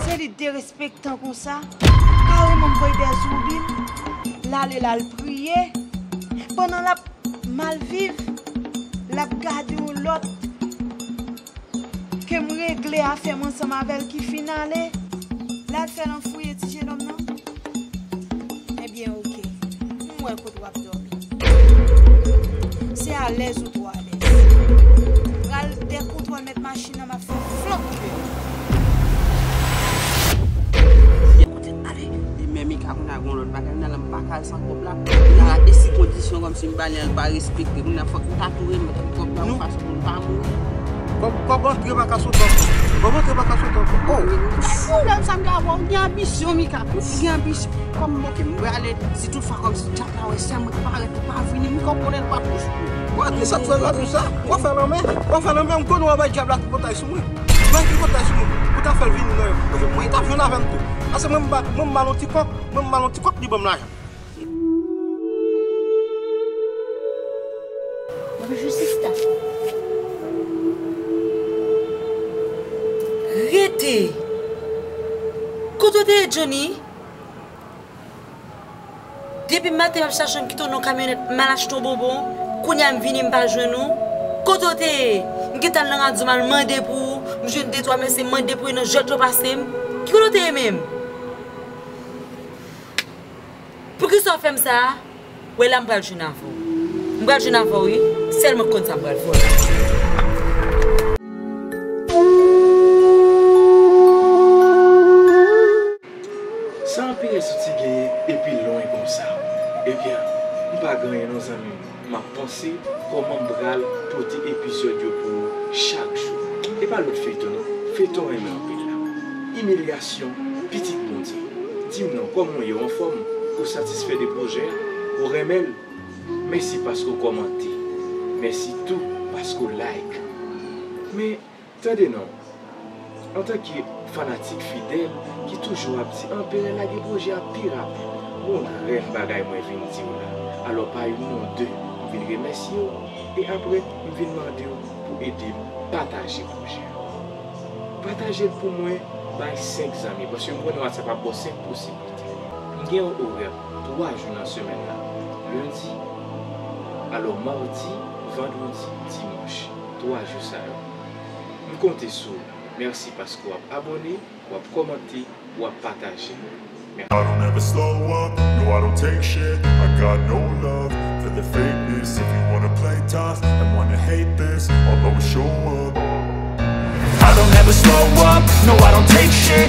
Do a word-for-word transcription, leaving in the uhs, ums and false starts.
E li derespektan konsa, kareman m voye dèzoubli l, l ale l al priye, pandan l ap mal viv, l ap gade yon lòt ke m regle afè m ansanm avè l ki fin ale, l al fè l anfouye ti jenòm nan. Ebyen, oke. M wè kote w ap dòmi. Se alèz ou twò alèz. Pral dekontwòl mèt machin nan, m ap fè flank ou deyò. Kote ale? E men Mika, kounye a gen yon lòt bagay, kounye a la m pa ka al san kòb la. Kounye a la, e si kondisyon kòmsi m ba li an, li pa respekte. Kounye a fòk m ta tou remèt li kòb la, yon fason pou l pa mouri. Kòb, kòb antre pa ka soti ankò. Kòb antre pa ka soti ankò. Oh! Ay, pwoblèm sa m gen avè w, ou gen anbisyon, Mika. Ou gen anbisyon. Kòm, oke, m prale, si toutfwa kòmsi dyab la wè sè mwen parèt ou pa vini, m konprann l pa plis. Wè, ki sa k fè l ap di sa? W ap fè lanmè? W ap fè lanmè? M konnen w ap bay dyab la tripotay sou mwen. Bay tripotay sou mwen. Ou ta fè l vini nan men mwen, li t ap jwenn avè m tou. Paske mwen, m ba, mwen, m ba l yon ti kòk, mwen, m ba l yon ti kòk, li ban m lajan. Bonjou, sista. Rete! Kote w te ye, Johnny? Depi maten m ap chache w, m kite w nan kamyonèt, m al achte yon bonbon. Kounye a m vini, m pa jwenn ou. Kote w te ye? M gentan al nan radyo, m al mande pou ou. M jwenn de twa mesye, m mande pou yo nan jwèt yo pase m. Ki kote w te ye menm? Poukisa w fè m sa a? Wè la m pral jwenn avè w. M pral jwenn avè w, wi. Sèl mwen k konn sa m pral fè w la. Sa anpil resous ki genyen epi lwen konsa. Ebyen, m pa gen anyen non zanmi m. M ap panse kòman m pral pote epizòd yo pou ou chak jou. E pa lòt feyton non, feyton renmen anpil la. Imilyasyon, pitit Bondye. Di m non, kòman w ye, w anfòm? Ou satisfè de pwojè a? Ou renmen l? Mèsi paske w kòmante. Mèsi tou paske w like. Men, tande non, antanke fanatik fidèl ki toujou ap di Anperè lage pwojè a pi rapid, gon grenn bagay mwen vin di w la. Alò, pa youn non de, m vin remèsye w, e apre, m vin mande w pou ede m pataje pwojè a. Pataje l pou mwen, bay senk zanmi, paske m konnen WhatsApp ap ba w senk posiblite. M gen yon orè twa jou nan semèn nan, lendi, alò, madi, vandredi, dimanch, twa jou sa yo. M konte sou ou. Mèsi paske w ap abòne, w ap kòmante, w ap pataje. Mèsi. I don't ever slow up, no, I don't take shit. I got no love for the fakeness. If you wanna play tough and wanna hate this, I'll always show up. I don't ever slow up, no, I don't take shit.